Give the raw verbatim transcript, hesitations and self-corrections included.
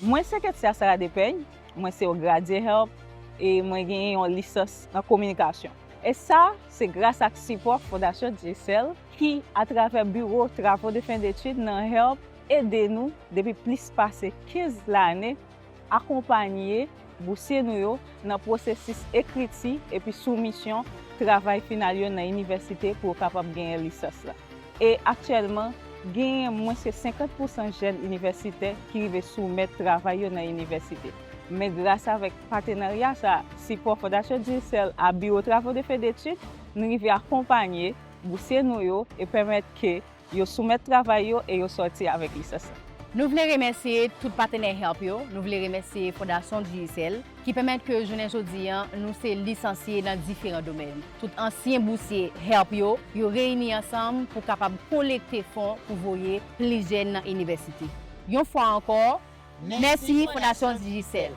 Mwen se Ketsia Sarah Depeny, mwen se yon gradye HELP e mwen genyen yon lisans nan kominikasyon. E sa, se gras ak sipò Fondasyon Digicel ki, atravè Biwo Travo de Fen Detid nan HELP, ede nou depi plis pase kenz lane akonpanye bousye nou yo nan pwosesis ekriti epi soumisyon travay final yo nan inivèsite pou yo kapab genyen lisans la. E aktyèlman, genyen mwens ke senkant pousan jèn inivèsitè ki rive soumèt travay yo nan inivèsite. Men gras avèk patenarya sa, sipò Fondasyon Digicel a Biwo Travo de Fen Detid, nou rive akonpanye bousye nou yo e pèmèt ke yo soumèt travay yo e yo sòti avèk lisans la. Nou vle remèsye tout patenè HELP yo, nou vle remèsye Fondasyon Digicel ki pèmèt ke jounen jodi an nou se lisansye nan diferan domèn. Tout ansyen bousye HELP yo, yo reyini ansanm pou kapab kolekte fon pou voye plis jèn nan inivèsite. Yon fwa ankò, mèsi Fondasyon Digicel.